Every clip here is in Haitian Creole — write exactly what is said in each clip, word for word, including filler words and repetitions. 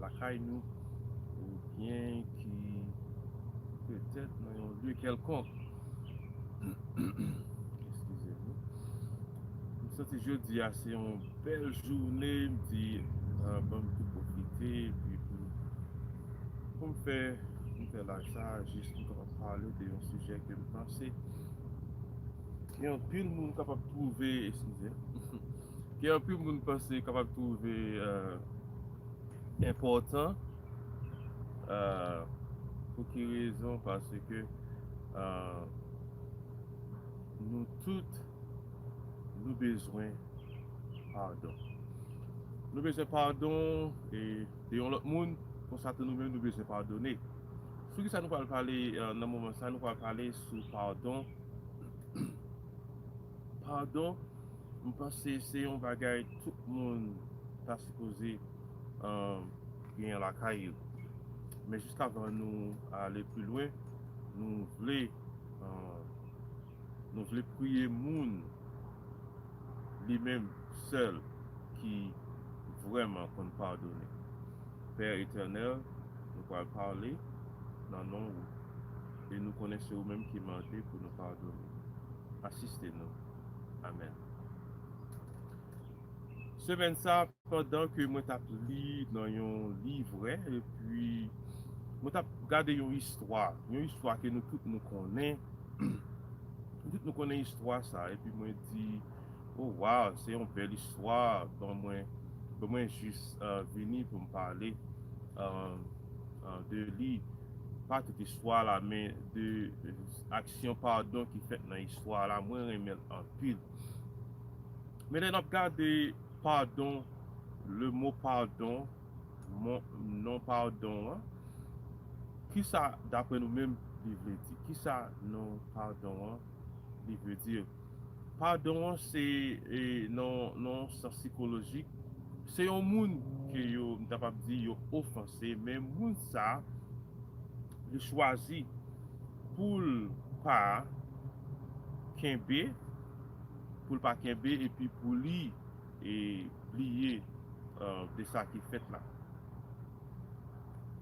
lakay nou, oubyen ki petèt nan yon lye kèlkonk. Eskize m. M santi jodi a se yon bèl jounen, m di, ah, ban m tou pwofite, epi pou, pou m fè, pou m fè live sa, jis pou m kapab pale de yon sijè ke m panse gen anpil moun kapab twouve, eskize, gen anpil moun panse kapab twouve, euh, enpòtan. Euh, pou ki rezon? Paske, euh, nou tout, nou bezwen padon. Nou bezwen padon e de yon lòt moun, konsa tou nou menm nou bezwen padone. Sou ki sa nou pral pale, euh, nan moman sa, nou pral pale sou padon. Padon, m panse se yon bagay tout moun ta sipoze, euh, genyen lakay yo. Men jiskavan nou ale pi lwen, nou vle, euh, nou vle priye moun li menm sèl ki vrèman konn padone. Pè Etènèl, nou pral pale nan non ou. E nou konnen se ou menm ki mande pou nou padone. Asiste nou. Amèn. Semèn sa, pandan ke mwen t ap li nan yon livrè, epi mwen t ap gade yon istwa, yon istwa ke nou tout nou konnen. Nou tout nou konnen istwa sa, epi mwen di, oh wow, se yon bèl istwa, ban mwen, ban mwen jis, euh, vini pou m pale, euh, euh, de li. Pa tout istwa la, men de, euh, aksyon padon ki fèt nan istwa la, mwen renmen l anpil. Men lè n ap gade padon, le mo padon, mon, non padon an, kisa, daprè nou menm, li vle di? Kisa non padon an, li vle di? Padon an, se, e, nan, nan sans sikolojik, se yon moun ke yo, m ta kapab di, yo ofanse, men moun sa, li chwazi pou l pa kenbe, pou l pa kenbe, epi pou li, e, bliye, euh, de sa ki fèt la.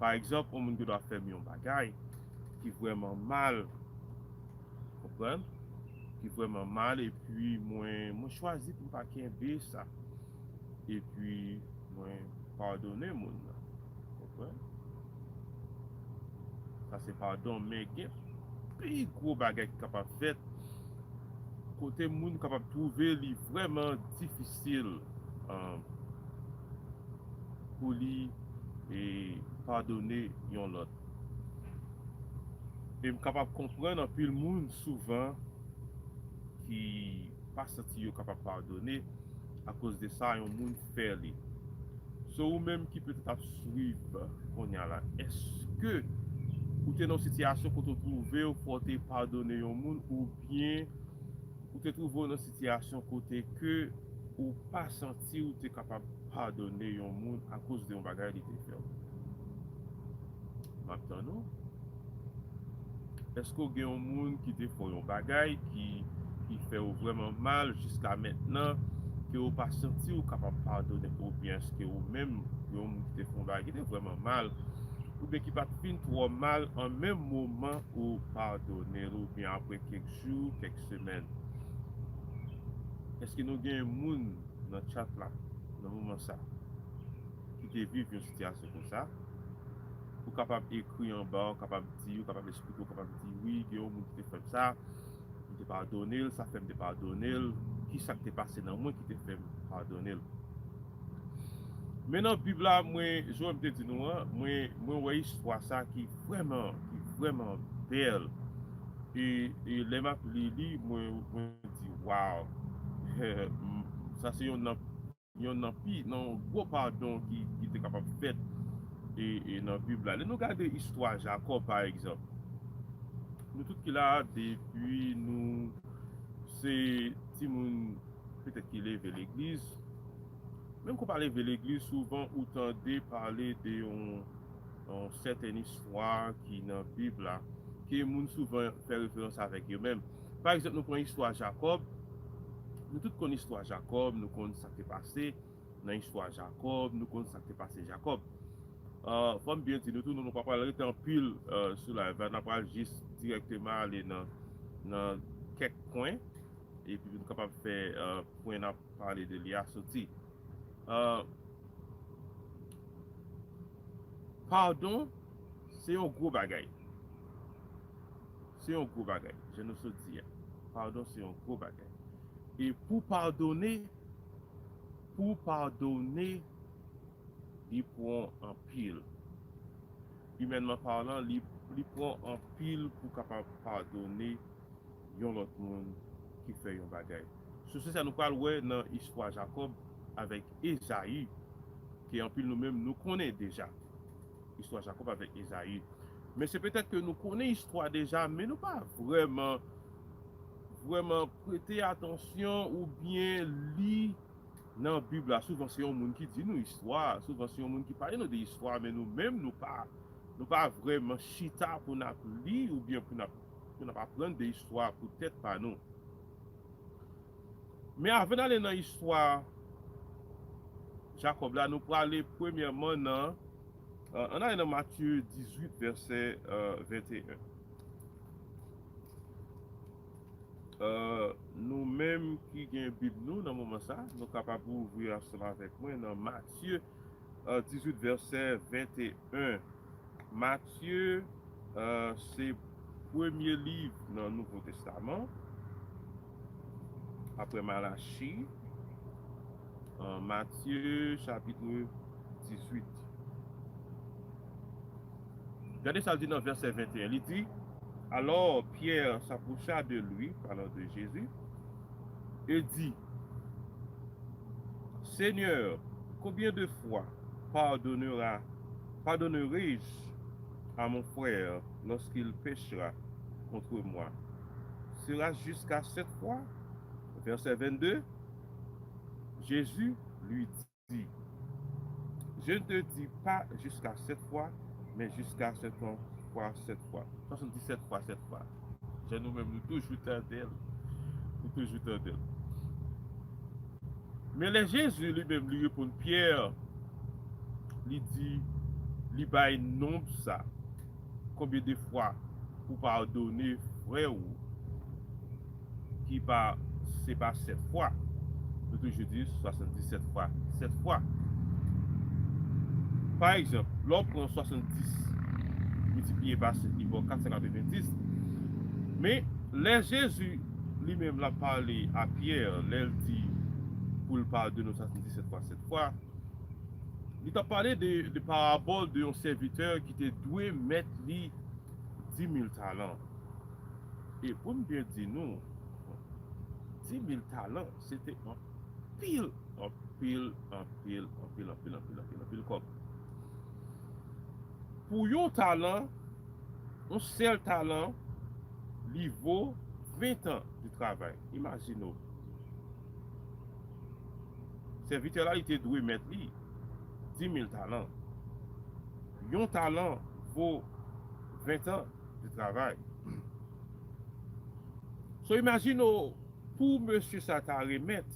Pa egzanp, yon moun gen dwa fè m yon bagay ki vrèman mal, konprann? Ki vrèman mal, epi mwen, mwen chwazi pou m pa kenbe sa. Epi mwen padone moun nan. Konprann? Sa se padon, men gen pi gwo bagay ki kapab fèt kote moun kapab twouve li vrèman difisil, um, pou li, e, padone yon lòt. E m kapab konprann anpil moun souvan ki pa santi yo kapab padone akoz de sa yon moun fè li. So, ou menm ki petèt ap swiv kounye a la, èske ou te nan yon sitiyasyon kote w twouve w fò w te padone yon moun, oubyen ou te twouve w nan sitiyasyon kote ke ou pa santi w te kapab padone yon moun akoz de yon bagay li te fè w? M ap tann ou. Èske w gen yon moun ki te fè w yon bagay ki, ki fè w vrèman mal jiska mentnan, ke w pa santi w kapab padone, oubyen èske ou menm, yon moun ki te fè yon bagay ki te vrèman mal, oubyen ki pa t fin twò mal, an menm moman ou padone l, oubyen apre kèk jou, kèk semèn? Èske nou gen moun nan chat la, nan moman sa, ki te viv yon sitiyasyon konsa? Ou kapab ekri anba, ou kapab di, ou kapab esplike, ou kapab di, wi, gen yon moun ki te fè m sa, m te padone l, sa fè m te padone l, ki sa k te pase nan mwen ki te fè m padone l? Men nan Bib la, mwen, jan m te di nou an, mwen, mwen wè istwa sa ki vrèman, ki vrèman bèl. E, e lè m ap li li, mwen, mwen di, waw! Sa se yon nan, yon nan pi, nan yon gwo padon ki, ki te kapab fèt, e, e nan Bib la. Lè nou gade istwa Jakòb, pa egzanp, nou tout ki la, depi nou se timoun petèt ki leve legliz, menm ke w pa leve legliz, souvan ou tande pale de yon, yon sètèn istwa ki nan Bib la, ke moun souvan fè referans avèk yo menm. Pa egzanp, nou pran istwa Jakòb. Nou tout konn istwa Jakòb, nou konn sa k te pase nan istwa Jakòb, nou konn sa k te pase Jakòb. Uh, fò m byen di nou tou, nou, nou pa pral rete anpil uh, sou live la, n ap pral jis dirèkteman ale nan, nan kèk pwen, epi nou kapab fè uh, pwen n ap pale de li a soti. Uh, padon, se yon gwo bagay. Se yon gwo bagay, jan nou sot di a. Padon, se yon gwo bagay. E pou padone, pou padone, li pran anpil. Imènman palan, li, li pran anpil pou kapab padone yon lòt moun ki fè yon bagay. Sou se sa nou pral wè nan istwa Jakòb avèk Ezayi, ke anpil nou menm nou konnen deja. Istwa Jakòb avèk Ezayi. Men se petèt ke nou konnen istwa deja, men nou pa vrèman, vrèman prete atansyon oubyen li nan Bib la. Souvan se yon moun ki di nou istwa, souvan se yon moun ki pale nou de istwa, men nou menm nou pa, nou pa vrèman chita pou n ap li oubyen pou n ap, pou n ap aprann de istwa pou tèt pa nou. Men avan n ale nan istwa Jakòb la, nou prale premyèman nan, euh, ann ale nan Matye dizuit, vèsè euh, venteyen. Euh, nou menm ki gen Bib nou nan moman sa, nou kapab ouvri ansanm avèk mwen nan Matye euh, dizuit, vèsè venteyen. Matye, euh, se premye liv nan Nouvo Testaman, apre Malachi, euh, Matye chapit dizuit. Gade sa l di nan vèsè venteyen. Li di, Alors Pierre s'approcha de lui, parlant de Jésus, et dit, Seigneur, combien de fois pardonnera, pardonnerai-je à mon frère lorsqu'il péchera contre moi? Sera jusqu'à sept fois? Verset vingt-deux, Jésus lui dit, Je ne te dis pas jusqu'à sept fois, mais jusqu'à sept fois sept fois. Soixante-dix-sept fois sept fois. Jan nou menm nou toujou tande l. Nou toujou tande l. Men lè Jezi li menm li reponn Pyè, li di, li bay nonb sa, konbyen de fwa pou padone frè ou ki pa, se pa sèt fwa. Nou toujou di swasanndisèt fwa sèt fwa. Pa egzanp, lè w pran swasanndis miltipliye pa sèt, li ba w kat san katrevenndis. Men lè Jezi li menm l ap pale a Pyè, lè l di pou l padone w swasanndisèt fwa sèt fwa, li t ap pale de, de parabòl de yon sèvitè ki te dwe mèt li dimil talan. E pou m byen di nou, dimil talan, se te anpil, anpil, anpil kòb. Pou yon talan, yon sèl talan, li vo ven tan de travay. Imajine w. Sèvitè la, li te dwe mèt li dimil talan. Yon talan vo ven tan de travay. So, imajine w, pou mesye sa ta remèt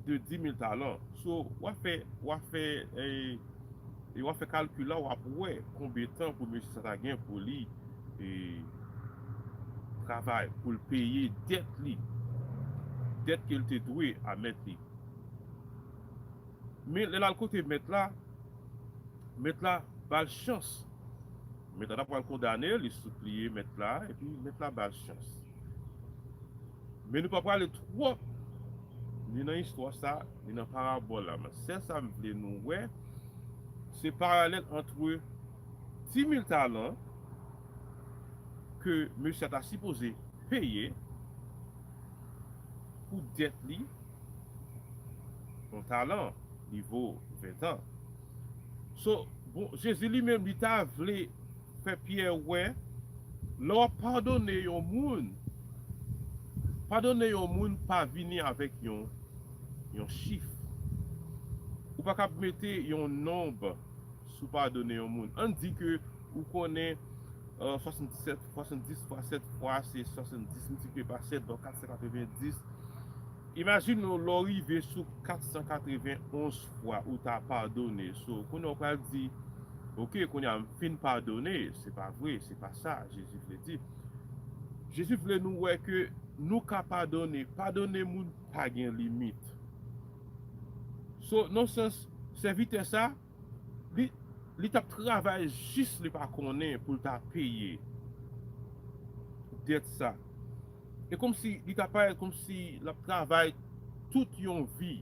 de dimil talan. So, w ap fè, w ap fè, e, e w ap fè kalkil la, w ap wè konbyen tan pou mesye sa ta gen pou li, e, travay, pou l peye dèt li, dèt ke l te dwe a mèt li. Men lè l al kote mèt la, mèt la ba l chans. Mèt la ta pral kondane l, li sipliye mèt la, epi mèt la ba l chans. Men nou pa prale twòp ni nan istwa sa, ni nan parabòl la. Men sèl sa m vle nou wè, se paralèl ant dimil talan ke mesye a ta sipoze peye pou dèt li, yon talan, li vo ven tan. So, bon, Jezi li menm, li ta vle fè Pyè wè, lè w ap padone yon moun, padone yon moun pa vini avèk yon, yon chif. Ou pa kab mete yon nonb sou padone yon moun. Ann di ke ou konnen, euh, swasanndisèt, swasanndis fwa sèt fwa, se swasanndis miltipliye pa sèt, ba w kat san katrevenndis. Imajine w, lè w rive sou kat san katrevenn onz fwa ou ta padone. So, kounye a w pral di, "Oke, kounye a m fin padone." Se pa vre, se pa sa Jezi vle di. Jezi vle nou wè ke nou ka padone. Padone moun pa gen limit. So, nan sans, sèvitè sa, li, li t ap travay jis li pa konnen pou l ta peye dèt sa. E kòmsi li ta parèt kòmsi l ap travay tout yon vi.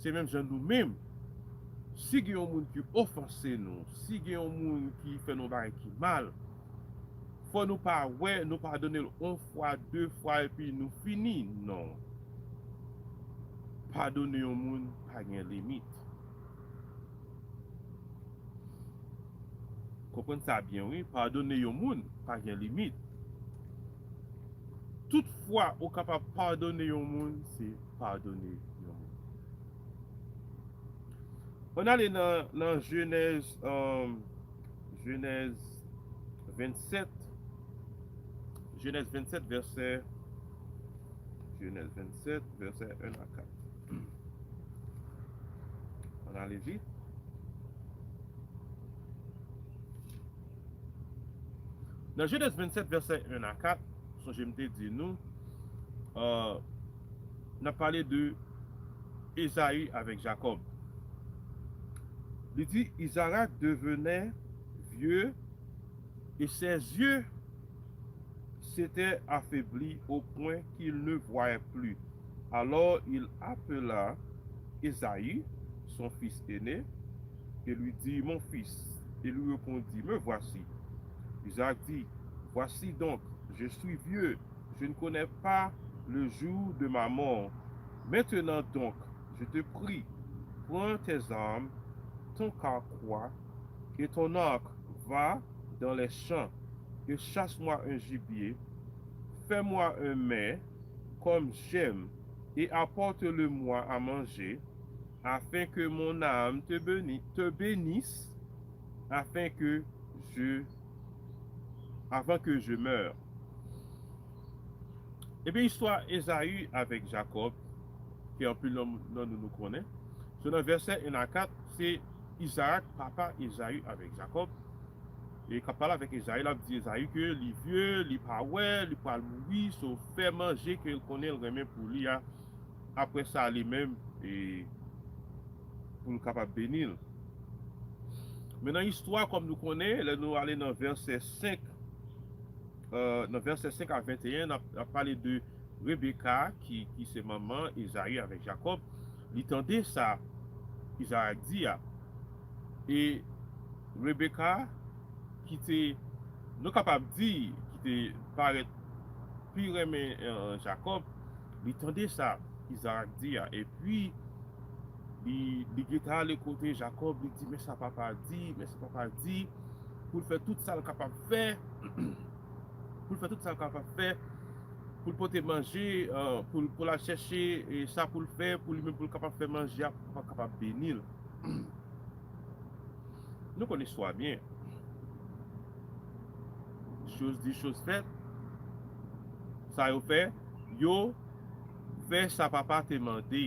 Se menm jan nou menm, si gen yon moun ki ofanse nou, si gen yon moun ki fè nou bagay ki mal, fò nou pa wè, nou padone l yon fwa, de fwa, epi nou fini. Non. Padone yon moun pa gen limit. Konprann sa byen, wi. Padone yon moun pa gen limit. Tout fwa ou kapab padone yon moun, se padone yon moun. Ann ale nan, nan Jenèz, um, Jenèz vennsèt. Jenèz vennsèt, vèsè, Jenèz vennsèt, vèsè en a kat. Ann ale vit. Nan Jenèz vennsèt, vèsè en a kat, sonje m te di nou, uh, n ap pale de Ezayi avèk Jakòb. Li di, Isaac devenait vieux et ses yeux s'étaient affaiblis au point qu'il ne voyait plus. Alors il appela Esaü, son fils aîné, et lui dit, Mon fils. Et lui répondit, Me voici. Isaac dit, Voici donc, je suis vieux, je ne connais pas le jour de ma mort. Maintenant donc, je te prie, prends tes armes, ton carquois et ton arc, va dans les champs et chasse-moi un gibier, fais-moi un mets comme j'aime et apporte-le-moi à manger, afin que mon âme te béni-, te bénisse, afin que je, avant que je meure. Ebyen, istwa Ezaü avèk Jakòb, ke anpil nan, nan nou, nou konnen. So, nan vèsè en a kat, se Izaak, papa Ezaü avèk Jakòb, e k ap pale avèk Ezaü, l ap di Ezaü ke li vye, li pa wè, li pral mouri, so fè manje ke l konnen l renmen pou li a. Apre sa, li menm, e, pou l kapab beni l. Men nan istwa, kòm nou konnen, lè nou ale nan vèsè senk, euh, nan vèsè senk a venteyen, n ap, n ap pale de Rebeka, ki, ki se manman Ezaü avèk Jakòb. Li tande sa Izaak di a. E Rebeka, ki te, nou kapab di, ki te parèt pi renmen, euh, Jakòb, li tande sa Izaak di a. Epi, li, li gentan ale kote Jakòb, li di, Men sa papa di, men sa papa di, pou l fè tout sa l kapab fè, pou l fè tout sa l kapab fè, pou l pote manje, euh, pou l, pou l al chèche, e, sa pou l fè, pou li menm pou l kapab fè manje a, pou papa kapab beni l. Nou konn istwa byen. Choz di, choz fèt. Sa yo fè, yo fè sa papa te mande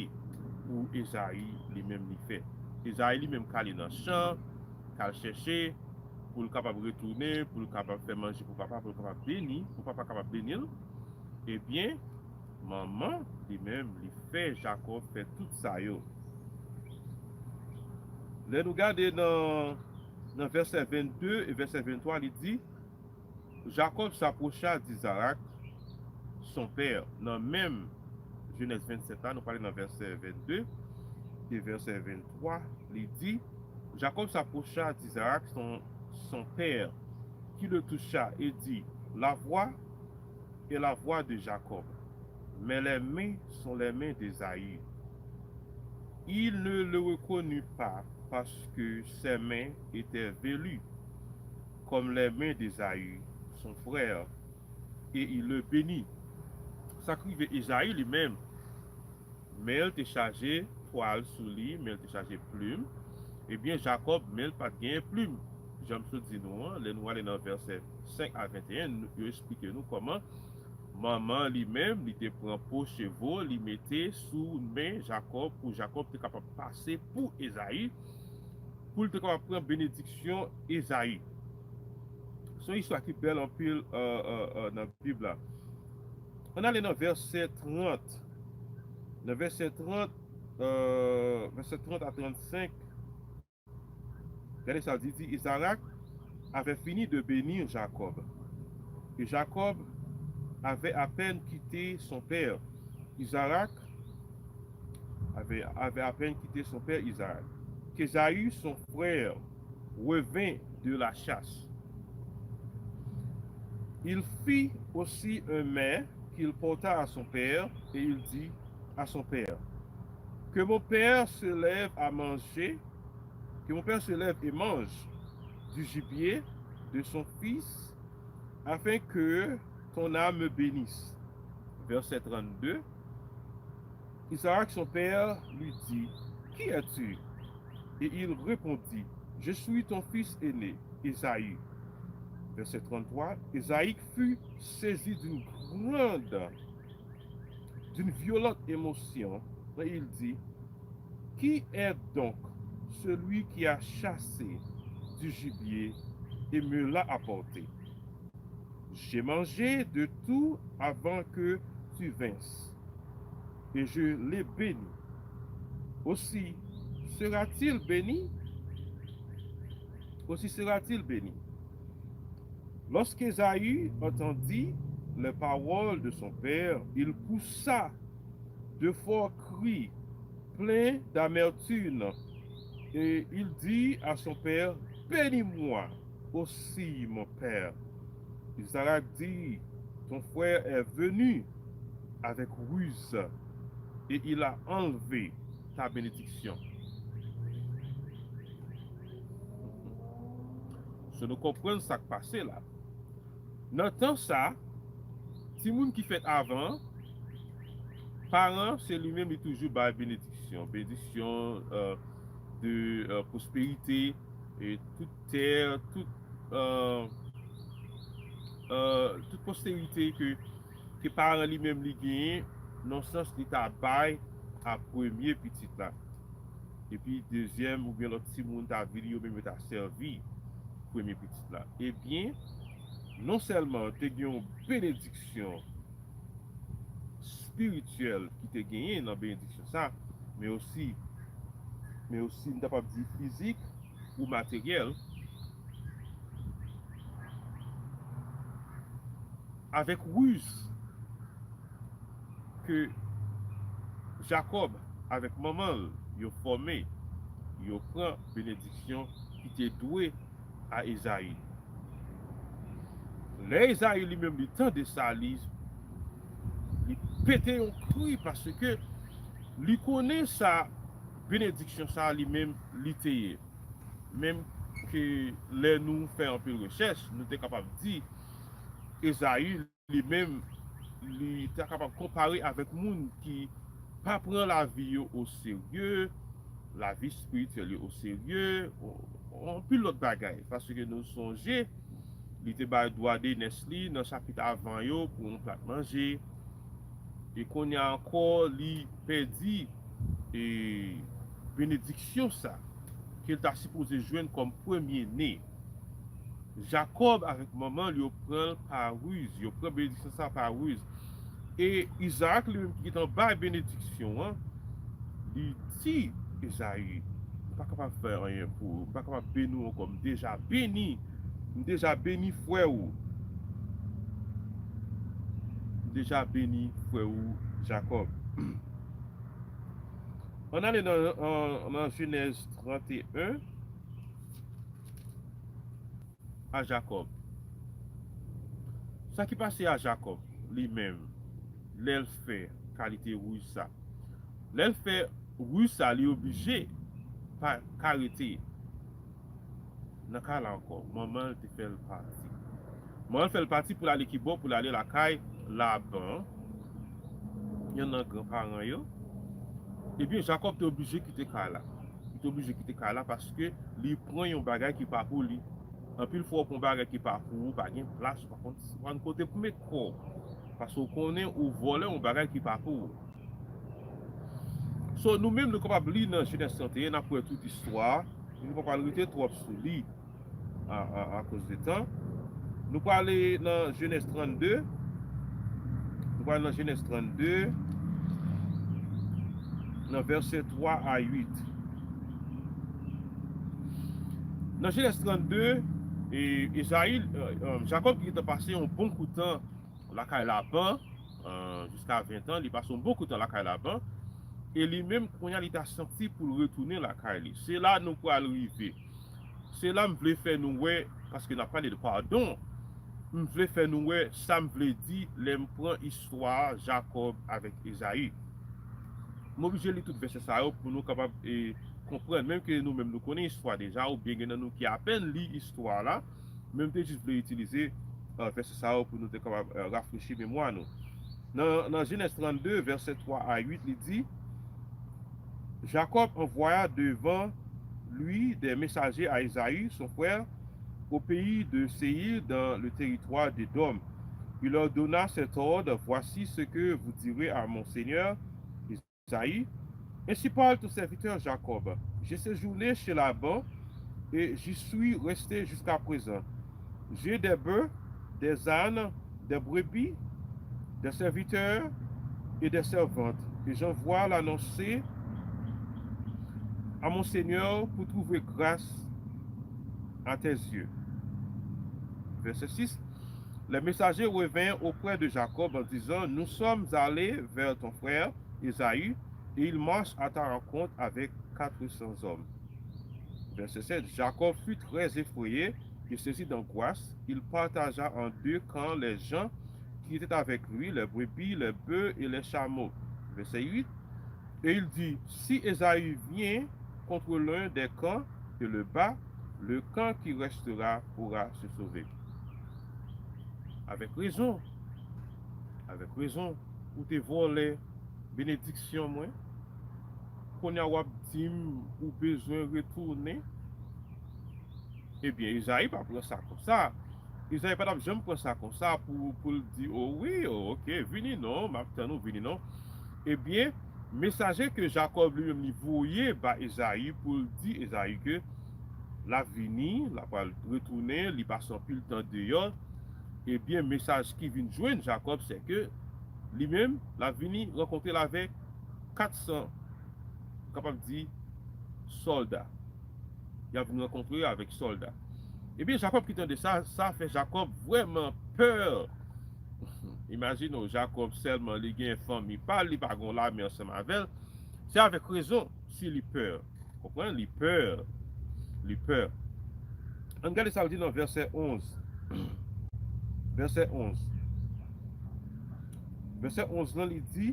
pou Ezaü li menm li fè. Ezaü li menm k ale nan chan, k al chèche, pou l kapab retounen, pou l kapab fè manje pou papa, pou l kapab beni, pou papa kapab beni l. Ebyen, manman li menm, li fè Jakòb fè tout sa yo. Lè nou gade nan, nan vèsè vennde e vèsè venntwa, li di, Jacob s'approcha d'Isaac, son père. Nan menm Jenèz vennsèt la, nou pale nan vèsè vennde e vèsè venntwa, li di, Jacob s'approcha d'Isaac, son, son père, qui le toucha et dit, La voix est la voix de Jacob, mais les mains sont les mains d'Ésaü. Il ne le reconnut pas parce que ses mains étaient velues, comme les mains d'Ésaü, son frère, et il le bénit. Sa k rive Ezaü li menm, men l te chaje twal sou li, men l te chaje plim. Ebyen, Jakòb, men l pa t genyen plim. Jan m sot di nou an, lè nou ale nan vèsè senk a venteyen, nou, yo eksplike nou kòman manman li menm, li te pran po chevo, li mete sou men Jakòb pou Jakòb te kapab pase pou Ezayi, pou l te kapab pran benediksyon Ezayi. Se yon istwa ki bèl anpil euh, euh, euh, nan Bib la. Ann ale nan vèsè trant. Nan vèsè trant, euh, vèsè trant a trannsenk, gade sa l di, di, Isaac avait fini de bénir Jacob, et Jacob avait à peine quitté son père Isaac, avait, avait à peine quitté son père Isaac, qu'Ésaü, son frère, revint de la chasse. Il fit aussi un mets qu'il porta à son père, et il dit à son père, que mon père se lève à manger, que mon père se lève et mange du gibier de son fils, afin que ton âme me bénisse. Verset trente-deux. Isaac, son père, lui dit, qui es-tu ? Et il répondit, je suis ton fils aîné, Ésaü. Verset trente-trois. Ésaü fut saisi d'une grande, d'une violente émotion, et il dit, qui est donc celui qui a chassé du gibier et me l'a apporté ? J'ai mangé de tout avant que tu vinsses, et je l'ai béni. Aussi sera-t-il béni, aussi sera-t-il béni. Lorsqu'Ésaü entendit les paroles de son père, il poussa de forts cris pleins d'amertume, et il dit à son père, bénis-moi aussi, mon père. Isaac dit, ton frère est venu avec ruse, et il a enlevé ta bénédiction. So nou konprann sa k pase la. Nan tan sa, timoun ki fèt avan, paran se li menm li toujou bay benediksyon, benediksyon euh, de euh, pwosperite, e tout tè, tout euh, euh, tout pwosterite ke, ke paran li menm li genyen, nan sans li ta bay a premye pitit la. Epi dezyèm oubyen lòt timoun ta vini, yo menm yo ta sèvi premye pitit la. Ebyen, non sèlman te gen yon benediksyon espirityèl ki te genyen nan benediksyon sa, men osi, men osi, m ta kapab di fizik ou materyèl, avèk riz ke Jakòb avèk manman l yo fòme, yo pran benediksyon ki te dwe a Ezayi. Lè Ezayi li menm li tande sa, li, li pete yon kri paske li konnen sa benediksyon sa li menm li te ye. Menm ke lè nou fè anpil rechèch, nou te kapab di Ezayi li menm li ta kapab konpare avèk moun ki pa pran lavi yo oserye, lavi espirityèl yo oserye, anpil lòt bagay. Paske nou sonje, li te bay dwa de nès li nan chapit avan yo pou yon plat manje. E kounye a ankò, li pèdi e benediksyon sa ke l ta sipoze jwenn kòm premye ne. Jakòb avèk manman l yo pran l pa riz, yo pran benediksyon sa pa riz. E Izarak li menm ki gentan bay benediksyon an, li di Ezayi, m pa kapab fè anyen pou ou, m pa kapab beni w ankò, m deja beni, m deja beni frè ou, m deja beni frè ou Jakòb. Ann ale nan, nan, nan Jenèz trannteyen a Jakòb. Sa ki pase a Jakòb, li menm, lè l fè kalite riz sa. Lè l fè riz sa, li oblije pa ka rete nan kay la ankò. Manman l te fè l pati. Manman l fè l pati pou l ale kibò, pou l ale lakay Laban, yonn nan granparan yo. Ebyen, Jakòb te oblije kite kay la. Li te oblije kite kay la paske li pran yon bagay ki pa pou li. Anpil fwa, w pran yon bagay ki pa pou ou, pa gen plas, ou pa konn, ou pa konn kote pou met kò w. Paske w konnen ou vòlè yon bagay ki pa pou ou. So, nou menm, nou kapab li nan Jenèz trannteyen, n ap wè tout istwa a, nou pa pral rete twòp sou li a, a, akoz de tan. Nou prale nan Jenèz trannde. Nou prale nan Jenèz trannde, nan vèsè twa a uit. Nan Jenèz trannde, e, Ezayi, e, e, Jakòb ki te pase yon bon kou tan lakay Laban, e, jiska ven tan, li pase yon bon kou tan lakay Laban, e li menm, kounye a, li ta santi pou l retounen lakay li. Se la nou pral rive. Se la m vle fè nou wè, paske n ap pale de padon, m vle fè nou wè sa m vle di lè m pran istwa Jakòb avèk Ezayi. M oblije li tout vèsè sa yo pou nou kapab, e, konprann, menm ke nou menm nou konnen istwa deja, oubyen gen nan nou ki apèn li istwa la, men m te jis vle itilize, e, vèsè sa yo pou nou te kapab, e, rafrechi memwa nou. Nan, nan Jenèz trannde, vèsè twa a uit, li di, Jacob envoya devant lui des messagers à Ésaü, son frère, au pays de Séïr, dans le territoire d'Édom. Il leur donna cet ordre, voici ce que vous direz à mon seigneur Ésaü. Ainsi parle ton serviteur Jacob. J'ai séjourné chez Laban et j'y suis resté jusqu'à présent. J'ai des bœufs, des ânes, des brebis, des serviteurs et des servantes, et j'envoie l'annoncer à mon Seigneur pour trouver grâce à tes yeux. Verset six. Les messagers revinrent auprès de Jacob en disant, nous sommes allés vers ton frère Ésaü, et il marche à ta rencontre avec quatre cents hommes. Verset sept. Jacob fut très effrayé et saisi d'angoisse. Il partagea en deux camps les gens qui étaient avec lui, les brebis, les bœufs et les chameaux. Verset huit. Et il dit, si Ésaü vient contre l'un des camps et le bat, le camp qui restera pourra se sauver. Avec raison, avec raison, ou te vòlè benediksyon mwen. Kounye a w ap di m ou bezwen retounen. Ebyen, Ezayi pa pran sa konsa. Ezayi pa t ap janm pran sa konsa pou, pou l di, o wi, o, oke, vini non, m ap tann ou, vini non. Ebyen, mesaje ke Jakòb li menm li voye ba Ezayi pou l di Ezayi ke l ap vini, l ap pral retounen, li pase anpil tan deyò. Ebyen, mesaj ki vin jwenn Jakòb, se ke li menm, l ap vini rankontre l avèk kat san, kapab di, sòlda. Y ap vin rankontre avèk sòlda. Ebyen, Jakòb ki tande sa, sa fè Jakòb vrèman pè. Imajine w, Jakòb sèlman, li gen fanmi pa l, li pa gen yon lame ansanm avè l. Se avèk rezon si li pè. Konprann? Li pè. Li pè. Ann gade sa l di nan vèsè onz. Vèsè onz. Vèsè onz lan, li di,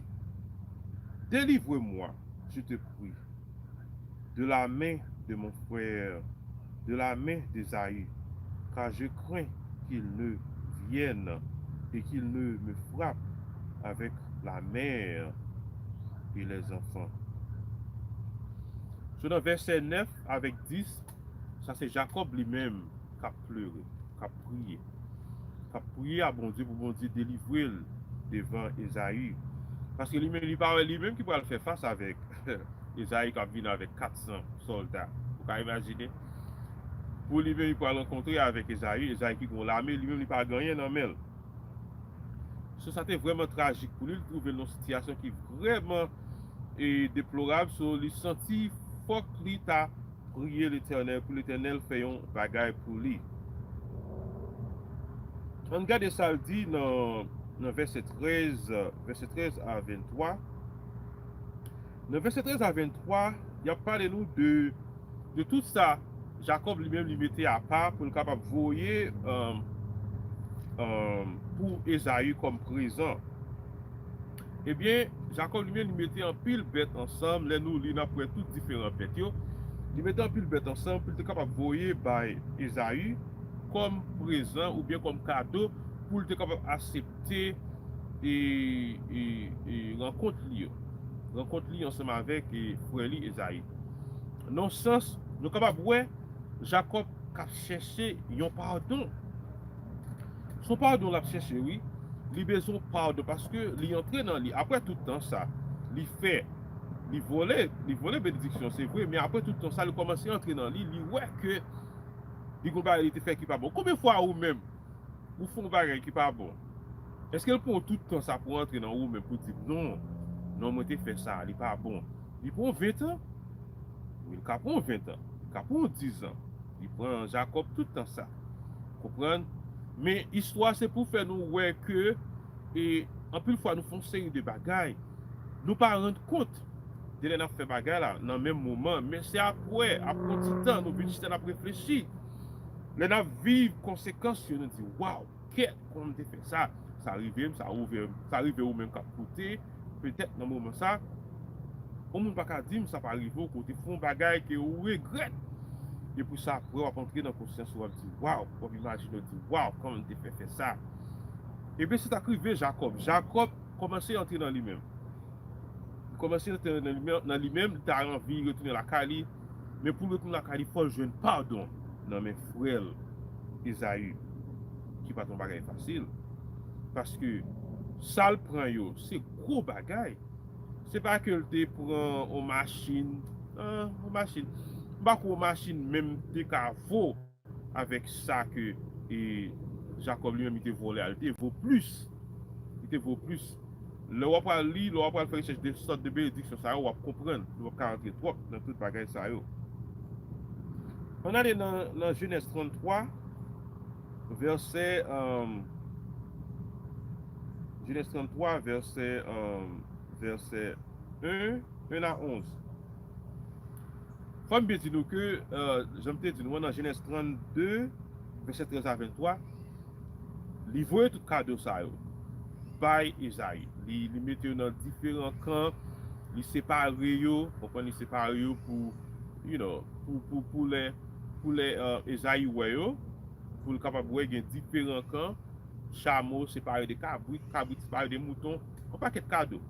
Délivre-moi, je te prie, de la main de mon frère, de la main d'Ésaü, car je crains qu'il ne vienne et qu'il ne me frappe avec la mère et les enfants. So, nan vèsè nèf avèk dis, sa se Jakòb li menm k ap plere, k ap priye. K ap priye a Bondye pou Bondye delivre l devan Ezayi. Paske li menm, li pa wè li menm ki pral fè fas avèk Ezayi k ap vin avèk kat san sòlda. Ou ka imajine? Pou li menm, li pral rankontre avèk Ezayi, Ezayi ki gen yon lame, li menm, li pa gen anyen nan men l. So, sa te vrèman trajik pou li, li twouve l nan yon sitiyasyon ki vrèman, e, deplorab. So, li santi fòk li ta priye Letènèl pou Letènèl fè yon bagay pou li. Ann gade sa l di nan, nan vèsè trèz, vèsè trèz a venntwa. Nan vèsè trèz a venntwa, y ap pale nou de, de tout sa Jakòb li menm li mete apa pou l kapab voye, e, e, pou Ezayi kòm prezan. Ebyen, Jakòb li menm, li mete anpil bèt ansanm. Lè nou li, n ap wè tout diferan bèt yo. Li mete anpil bèt ansanm pou l te kapab voye bay Ezayi kòm prezan oubyen kòm kado pou l te kapab aksepte e, e, e rankont li yo. Rankont li ansanm avèk, e, frè li Ezayi. Nan yon sans, nou kapab wè Jakòb k ap chèche yon padon. Se yon padon l ap chèche, wi. li bezwen padon paske li antre nan li. Apre tout tan sa, li fè, li vole, li vole benediksyon, se vre, men apre tout tan sa, li kòmanse antre nan li, li wè ke li gon bagay li te fè ki pa bon. Konbyen fwa ou menm, ou fè yon bagay ki pa bon? Èske l pran tout tan sa pou antre nan ou menm pou di, "Non, non, mwen te fè sa, li pa bon"? Li pran ven tan? Wi, li ka pran ven tan. Li ka pran diz an. Li pran Jakòb tout tan sa. Konprann? Men istwa se pou fè nou wè ke, e, anpil fwa nou fè yon seri de bagay, nou pa rann kont de lè n ap fè bagay la nan menm moman, men se apre, apre yon ti tan, nou vin chita, n ap reflechi. Lè n ap viv konsekans yo, nou di, "Waw, kèt, kòman m te fè sa?" Sa rive m, sa rive m, sa rive ou menm k ap koute, petèt nan moman sa, yon moun pa ka di m sa pa rive w, ke w te fè yon bagay ke ou regrèt. Epi sa apre w ap antre nan konsyans ou, w ap di, "Waw," w ap imajine, w di, "Waw, kòman m te fè fè sa?" Ebyen, se sa k rive Jakòb. Jakòb kòmanse antre nan li menm. Li kòmanse antre nan li menm, nan li menm, li ta anvi retounen lakay li, men pou l retounen lakay li, fò l jwenn padon nan men frè l Ezayi, ki pa t yon bagay fasil. Paske sa l pran yo, se gwo bagay. Se pa ke l te pran yon machin, ah, yon machin. M pa kwè yon machin menm te ka vo avèk sa ke, e, Jakòb li menm li te vòlè a, li te vo plis. Li te vo plis. Lè w ap pral li, lè w ap pral fè rechèch de sòt de benediksyon sa yo, w ap konprann. Nou p ap ka rantre twòp nan tout bagay sa yo. Ann ale nan, nan Jenèz tranntwa, vèsè, um, Jenèz tranntwa, vèsè, um, vèsè en, en a onz. Fò m byen di nou ke, euh, jan m te di nou an, nan Jenèz trannde, vèsè trèz a venntwa, li voye tout kado sa yo bay Ezayi. Li, li mete yo nan diferan kan, li separe yo, konprann, li separe yo pou, you know, pou, pou, pou lè, pou lè, euh, Ezayi wè yo, pou l kapab wè gen diferan kan, chamo separe de kabrit, kabrit separe de mouton, yon pakèt kado.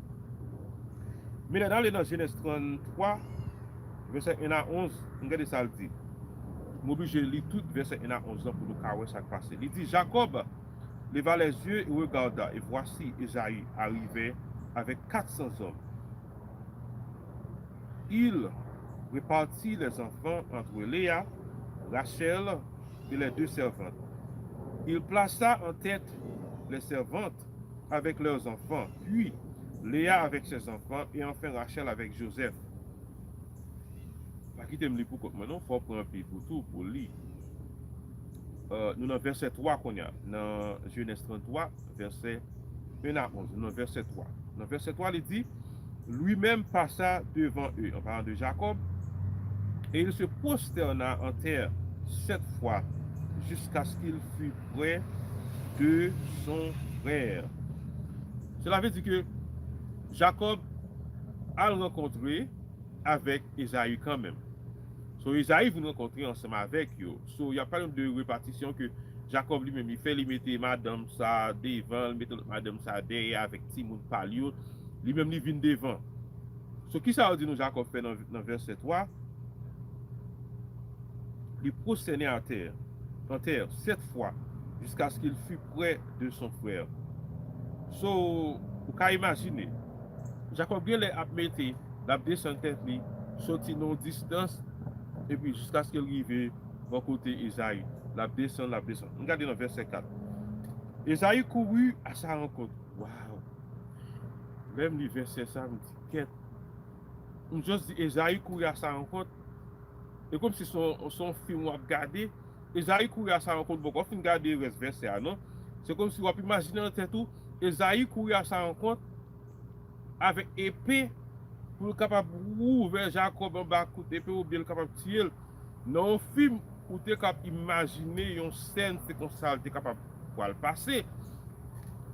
Men lè n ale nan Jenèz tranntwa, vèsè en a onz, ann gade sa l di. M oblije li tout vèsè en a onz lan pou nou ka wè sa k pase. Li di, Jacob leva les yeux et regarda, et voici, Ésaü arrivait avec quatre cents hommes. Il répartit les enfants entre Léa, Rachel et les deux servantes. Il plaça en tête les servantes avec leurs enfants, puis Léa avec ses enfants, et enfin Rachel avec Joseph. Pa kite m li pou kont mwen non, fò w pran Bib ou tou pou w li. Euh, nou nan vèsè twa kounye a, nan Jenèz tranntwa, vèsè en a onz. Nou nan vèsè twa. Nan vèsè twa, li di, lui-même passa devant eux, en parlant de Jacob, et il se prosterna en terre sept fois jusqu'à ce qu'il fût près de son frère. Cela veut dire que Jacob al rankontre avèk Ezaü kanmenm. So, Ezaü vin rankontre ansanm avèk yo. So, y ap pale de repatisyon ke Jakòb li menm, li fè, li mete madanm sa devan, li mete lòt madanm sa dèyè avèk timoun pa l yo. Li menm, li vin devan. So, kisa yo di nou Jakòb fè nan, nan vèsè twa? Li pwostène atè, atè, sèt fwa, jusqu'à ce qu'il fût près de son frère. So, ou ka imajine, Jakòb genlè ap mete, l ap desann tèt li, soti nan yon distans, epi jiskaske l rive bò kote Ezaü. L ap desann, l ap desann. Ann gade nan vèsè kat. Esaü courut à sa rencontre. Waw! Lè m li vèsè sa, m di, kèt. M just di, Esaü courut à sa rencontre. E kòmsi se yon, se yon fim w ap gade. Esaü courut à sa rencontre, bon, w ap fin gade rès vèsè a, non? Se kòmsi w ap imajine nan tèt ou, Esaü courut à sa rencontre avèk epe pou l kapab wouvè Jakòb anba kout epe oubyen l kapab tiye l. Nan yon fim, ou te kab imajine yon sèn, se konsa l te kapab pral pase.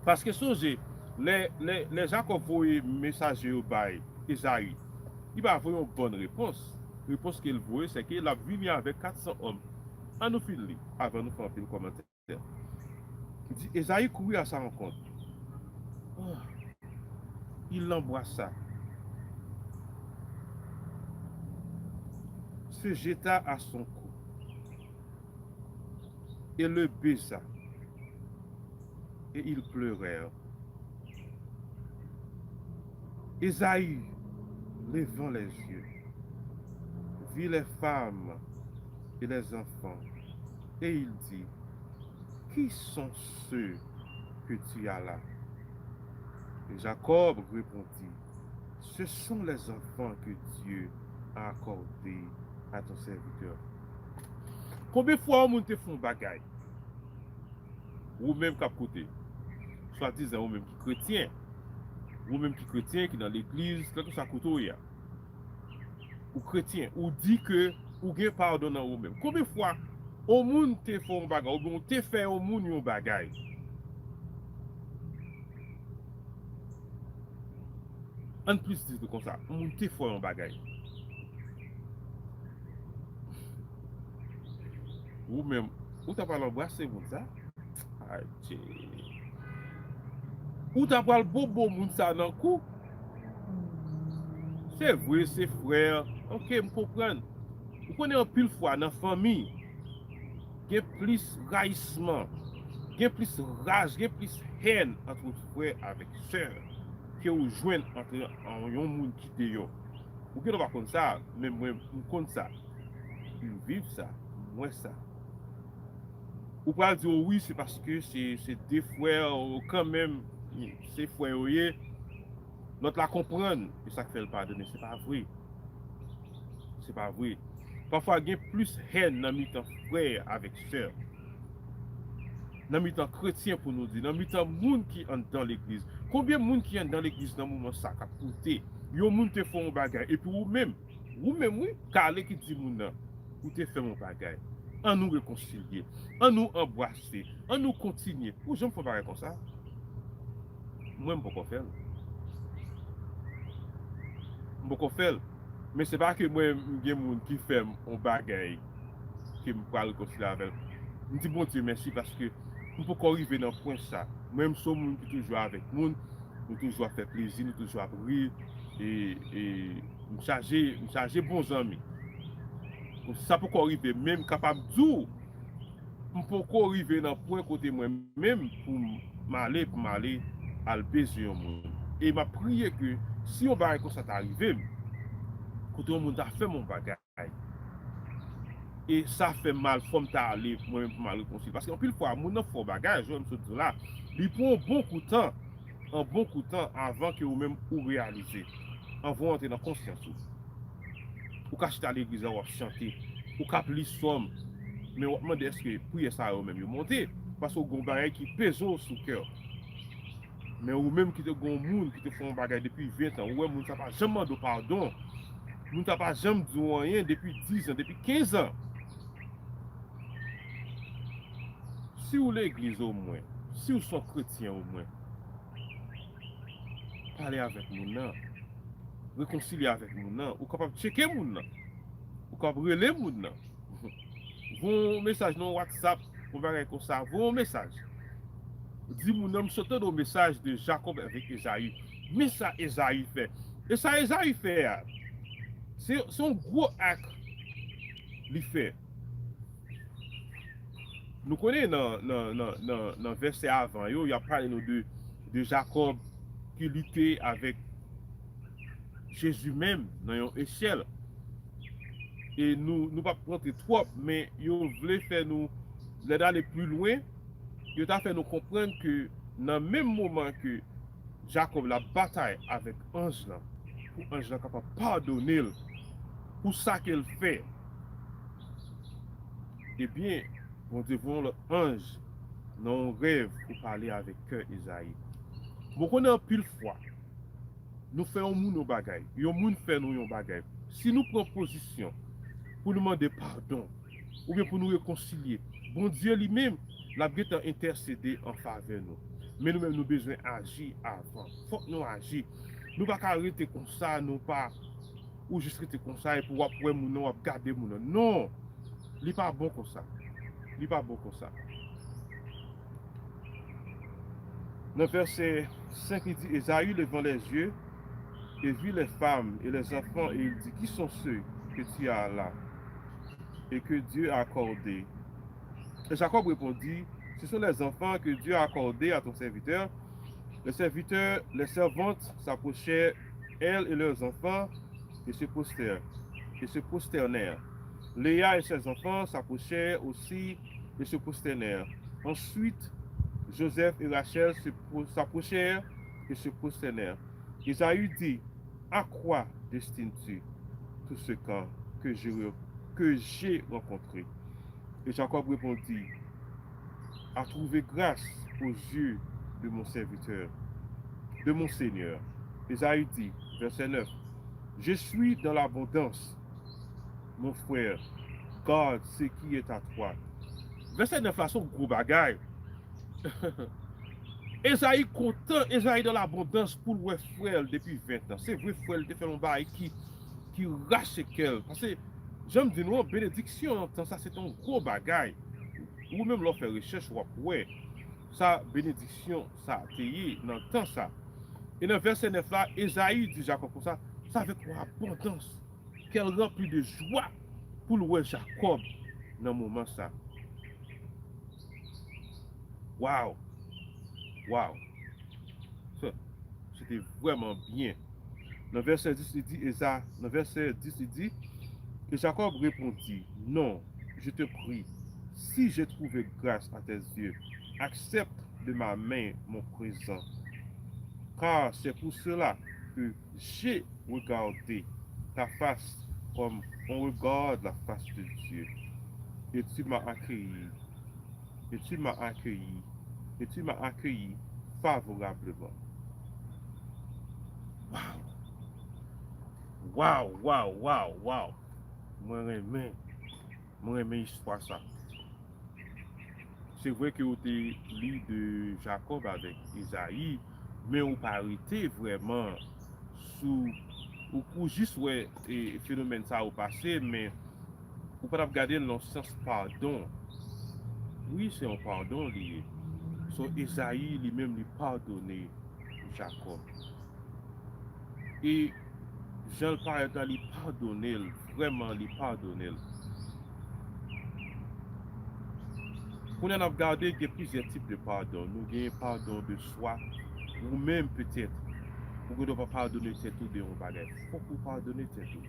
Paske sonje, lè, lè, lè Jakòb voye mesaje yo bay Ezaü, li pa voye yon bòn repons. Repons ke l voye, se ke l ap vini avèk kat san òm. Ann nou fin li, avan nou fè anpil kòmantè. Li di, Esaü courut à sa rencontre. Oh. Il l'embrassa, se jeta à son cou et le baisa. et ils pleurèrent. Ésaü, levant les yeux, vit les femmes et les enfants, et il dit, qui sont ceux que tu as là? Et Jacob répondit, ce sont les enfants que Dieu a accordés à ton serviteur. Konbyen fwa yon moun te fè yon bagay? Ou menm k ap koute, swadizan ou menm ki kretyen, ou menm ki kretyen, ki nan legliz, kèlkeswa kote w ye a, ou kretyen, ou di ke ou gen padon nan ou menm. Konbyen fwa yon moun te fè yon bagay, oubyen ou te fè yon moun yon bagay? Ann plis di l konsa, yon moun te fè w yon bagay. Ou menm, ou ta pral anbrase moun sa? Adje. Ou ta pral bobo moun sa nan kou? Se vre, se frè. Ok, m konprann. Ou konnen anpil fwa nan fanmi, gen plis rayisman, gen plis raj, gen plis hèn ant frè avèk sè ke ou jwenn ant yon moun ki deyò. Ou gendwa pa konn sa, men mwen, m konn sa. M viv sa, m wè sa. Ou pral di, o wi, se paske se, se de frè, o, kanmenm, se frè yo ye. Lòt la konprann, e sa k fè l padone. Se pa vre. Se pa vre. Pafwa, gen plis hèn nan mitan frè avèk sè. Nan mitan kretyen, pou nou di, nan mitan moun ki anndan legliz. Konbyen moun ki anndan legliz nan moman sa k ap koute? Yon moun te fè yon bagay, epi ou menm, ou menm, wi, kale ki di moun nan, ou te fè yon bagay. Ann nou rekonsilye. Ann nou anbrase. Ann nou kontinye. Ou janm fè yon bagay konsa? Mwen, m poko fè l. M poko fè l. Men se pa ke mwen, m gen moun ki fè m yon bagay ke m pral rekonsilye avè l. M di Bondye mèsi paske m poko rive nan pwen sa. Mwen, m se yon moun ki toujou avèk moun. Nou toujou ap fè plezi, nou toujou ap ri. E, e m chaje, m chaje bon zanmi. Sa poko rive, men m kapab di w, m poko rive nan pwen kote mwen menm pou m ale, pou m ale al bezwen yon moun. E m ap priye ke si yon bagay konsa ta rive m, kote yon moun ta fè m yon bagay, e sa fè m mal, fò m ta ale mwen menm pou m al rekonsilye. Paske anpil fwa, moun nan fè w bagay, jan m sot di w la, li pran yon bon kou tan, yon bon kou tan avan ke ou menm ou reyalize, avan w antre nan konsyans ou. Ou ka chita legliz la, w ap chante, ou k ap li sòm, men w ap mande èske priyè sa yo menm yo monte, paske w gen yon bagay ki peze w sou kè w. Men ou menm ki te gen yon moun ki te fè yon bagay depi ven tan, ou wè moun sa pa janm mande w padon, moun sa pa janm di w anyen depi diz an, depi kenz an. Si w legliz omwen, si w se yon kretyen omwen, pale avèk moun nan, rekonsilye avèk moun nan, ou kapab tcheke moun nan, ou kapab rele moun nan. Voye yon mesaj nan WhatsApp, yon bagay konsa, voye yon mesaj. Di moun nan, m sot tande yon mesaj de Jacob avèk Esaü. Men sa Esaü fè. E sa Esaü fè a, se, se yon gwo ak li fè. Nou konnen nan, nan, nan, nan, nan vèsè avan yo, y ap pale nou de, de Jacob ki lite avèk Jezi menm nan yon echèl. E nou, nou p ap rantre twòp, men yo vle fè nou, lè n ale pli lwen, yo ta fè nou konprann ke nan menm moman ke Jakòb la batay avèk anj lan, pou anj lan kapab padone l pou sa ke l fè, ebyen, Bondye voye yon lòt anj nan yon rèv pou pale avèk kè Ezayi. Bon, konnen anpil fwa, nou fè yon moun yon bagay, yon moun fè nou yon bagay. Si nou pran pozisyon pou nou mande padon, oubyen pou nou rekonsilye, Bondye li menm, l ap gentan entèsede an favè nou. Men nou menm, nou bezwen aji avan. Fòk nou aji. Nou pa ka rete konsa, nou pa, ou jis rete konsa, epi w ap wè moun nan, w ap gade moun nan. Non! Li pa bon konsa. Li pa bon konsa. Nan vèsè senk, li di, Esaü, levant les yeux, et vit les femmes et les enfants, et il dit, qui sont ceux que tu as là, et que Dieu a accordés? Et Jacob répondit, Ce sont les enfants que Dieu a accordés à ton serviteur. Les serviteurs, les servantes s'approchèrent, elles et leurs enfants, et se prostèrent, et se prosternèrent. Léa et ses enfants s'approchèrent aussi et se prosternèrent. Ensuite, Joseph et Rachel se pro- s'approchèrent et se prosternèrent. Ésaü dit, à quoi destines-tu tout ce camp que j'ai, que j'ai rencontré? Et Jacob répondit, à trouver grâce aux yeux de mon serviteur, de mon Seigneur. Ésaü dit, verset neuf, je suis dans l'abondance, mon frère, garde ce qui est à toi. Vèsè nèf la, se yon gwo bagay. Ezayi kontan, Ezayi nan labondans pou l wè frè l depi ven tan. Se vre, frè l te fè l yon bagay ki, ki rache kè l. Paske, jan m di nou an, benediksyon nan tan sa, se te yon gwo bagay. Ou menm, lè w fè rechèch, w ap wè sa benediksyon sa te ye nan tan sa. E nan vèsè nèf la, Ezayi di Jakòb konsa, c'est avec une abondance, kè l ranpli de jwa pou l wè Jakòb nan moman sa. Waw! Waw! Se, se te vrèman byen. Nan vèsè dis, li di, Eza, nan vèsè dis, li di, Et Jacob répondit, non, je te prie, si j'ai trouvé grâce à tes yeux, accepte de ma main mon présent. Car c'est pour cela que j'ai regardé ta face comme on regarde la face de Dieu, et tu m'as accueilli, et tu m'as accueilli, et tu m'as accueilli favorablement. Waw! Waw, waw, waw, waw! Mwen renmen, mwen renmen istwa sa. Se vre ke ou te li de Jakòb avèk Ezayi, men ou pa rete vrèman sou, ou, ou jis wè, e, fenomèn sa yo pase, men ou pa t ap gade l nan sans padon. Wi, se yon padon li ye. So, Ezayi li menm li padone Jakòb. E jan l parèt la, li padone l, vrèman, li padone l. Kounye a n ap gade, gen plizyè tip de padon. Nou gen padon de swa, ou menm petèt, ou gen dwa pa padone tèt ou de yon bagay. Fòk ou padone tèt ou.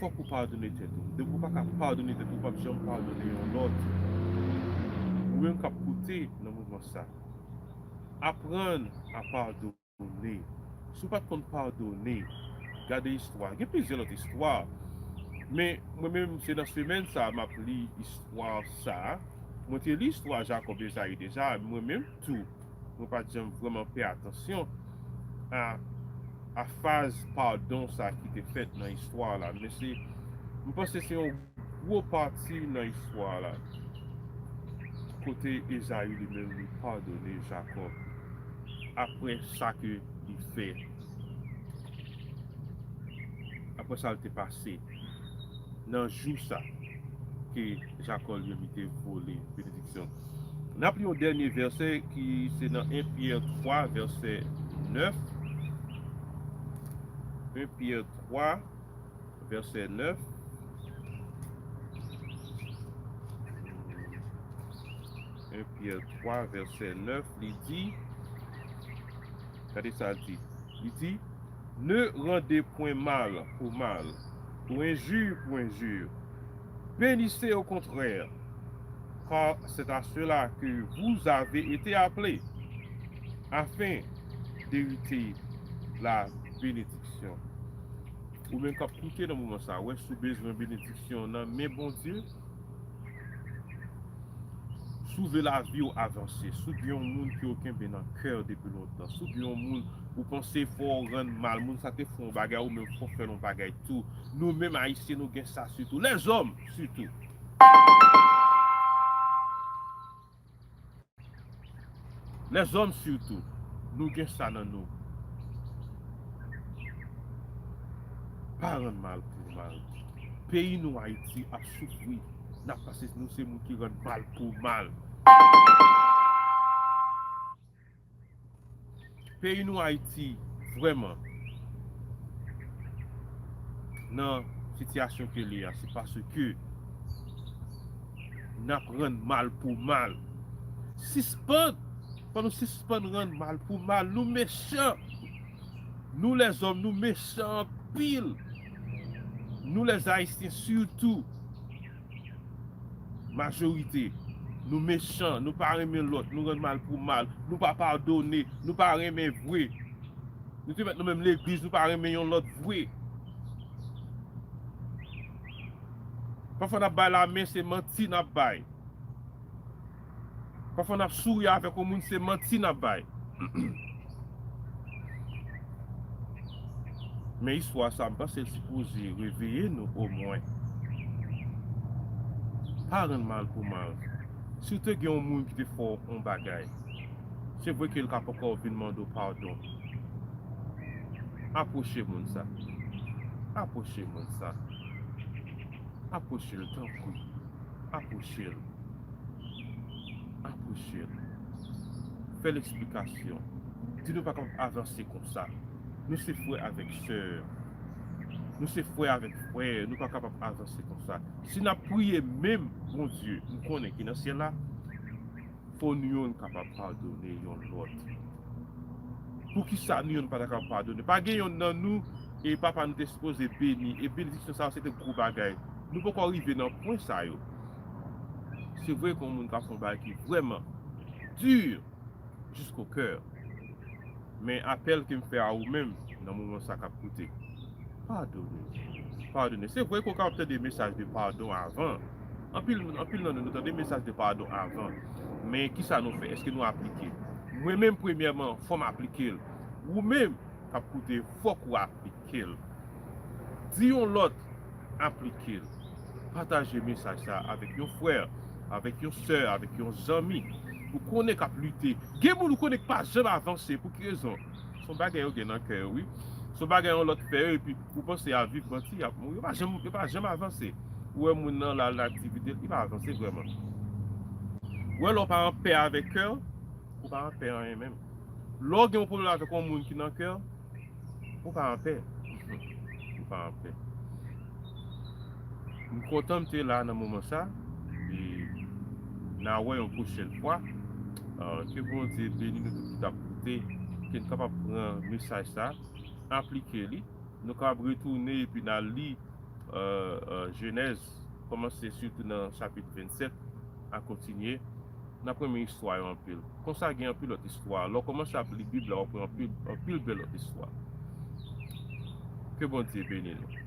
Fòk ou padone tèt ou. Depi ou pa ka padone tèt ou, ou p ap janm padone yon lòt. Ou menm k ap koute nan moman sa, aprann a padone. Si w pa t konn padone, gade istwa. Gen plizyè lòt istwa. Men mwen menm, se nan semèn sa a m ap li istwa sa a. Mwen te li istwa Jakòb Ezayi deja, mwen menm tou, mwen pa t janm vrèman pè atansyon a, a faz padon sa ki te fèt nan istwa la. Men se, m panse se yon gwo pati nan istwa la, kote Ezayi li menm li padone Jakòb apre sa ke li fè, apre sa l te pase nan jou sa ke Jakòb li menm li te vole benediksyon. N ap li yon dènye vèsè ki se nan en Pyè twa, vèsè nèf. En Pyè twa, vèsè nèf. En Pyè twa, vèsè nèf, li di, gade sa l di. Li di, ne rendez point mal pour mal, ou injure pour injure. Bénissez au contraire, car c'est à cela que vous avez été appelés, afin d'hériter la bénédiction. Ou menm k ap koute nan moman sa, wè si w bezwen benediksyon nan men Bondye. Si w vle lavi w avanse, si w gen yon moun ke w kenbe nan kè w depi lontan, si w gen yon moun ou panse fò w rann mal, moun sa te fè yon bagay, ou menm fò w fè l yon bagay tou. Nou menm Ayisyen, nou gen sa sitou. Lèzòm sitou. Lèzòm sitou, nou gen sa nan nou. Pa rann mal pou mal. Peyi nou Ayiti ap soufri. N ap pase, nou se moun ki rann mal pou mal. Peyi nou Ayiti, vrèman, nan sitiyasyon ke li a, se paske n ap rann mal pou mal. Sispann! Fò nou sispann rann mal pou mal. Nou mechan! Nou lèzòm, nou mechan anpil! Nou lèzayisyen sitou! Majorite, nou mechan, nou pa renmen lòt, nou rann mal pou mal, nou pa padone, nou pa renmen vre. Nou te mèt nan menm legliz, nou pa renmen yon lòt vre. Pafwa n ap bay lamen, se manti n ap bay. Pafwa n ap souri avèk yon moun, se manti n ap bay. Men istwa sa, m panse l sipoze reveye nou omwen. Pa rann mal pou mal. Si w te gen yon moun ki te fè w yon bagay, se vre ke l ka poko vin mande w padon. Apwoche moun sa. Apwoche moun sa. Apwoche l, tanpri. Apwoche l. Apwoche l. Fè l eksplikasyon. Di nou pa kapab avanse konsa. Nou se frè avèk sè. Nou se frè avèk frè. Nou pa kapab avanse konsa. Si n ap priye menm Bondye, m konnen ki nan syèl la, fò nou youn kapab padone yon lòt. Poukisa nou youn pa ta kapab padone? Pa gen yonn nan nou, e papa nou te sipoze beni, e benediksyon sa yo se te gwo bagay. Nou poko rive nan pwen sa yo. Se vre ke yon moun ka fè yon bagay ki vrèman di jisko kè. Men apèl ke m fè a ou menm nan moman sa k ap koute, padone. Padone. Se vre ke w kapab tande mesaj de padon avan. Anpil, anpil nan nou, nou tande mesaj de padon avan. Men kisa nou fè? Èske nou aplike? Mwen menm, premyèman, fò m aplike l. Ou menm k ap koute, fòk ou aplike l. Di yon lòt, aplike l. Pataje mesaj sa avèk yon frè, avèk yon sè, avèk yon zanmi ou konnen k ap lite. Gen moun ou konnen k pa janm avanse. Pou ki rezon? Se yon bagay yo gen nan kè yo, wi. Se yon bagay yon lòt fè yo, epi ou panse y ap viv manti, y ap mouri. Yo pa janm, yo pa janm avanse. Ou wè moun nan la, l nan aktivite l, li pa avanse vrèman. Ou wè lè w pa anpè avèk kè w, ou pa anpè anyen menm. Lè w gen yon pwoblèm avèk yon moun ki nan kè w, ou pa anpè. Ou pa anpè. M kontan m te la nan moman sa. E n a wè yon pwochèn fwa. Ah, ke Bondye beni nou tout ki t ap koute. Ke n kapab pran mesaj sa, aplike li. Nou kapab retounen epi n al li, euh, euh, Jenèz, kòmanse sitou nan chapit vennsèt, a kontinye. N ap renmen istwa yo anpil. Konsa gen anpil lòt istwa. Lè w kòmanse ap li Bib la, w ap wè anpil, anpil bèl lòt istwa. Ke Bondye beni nou.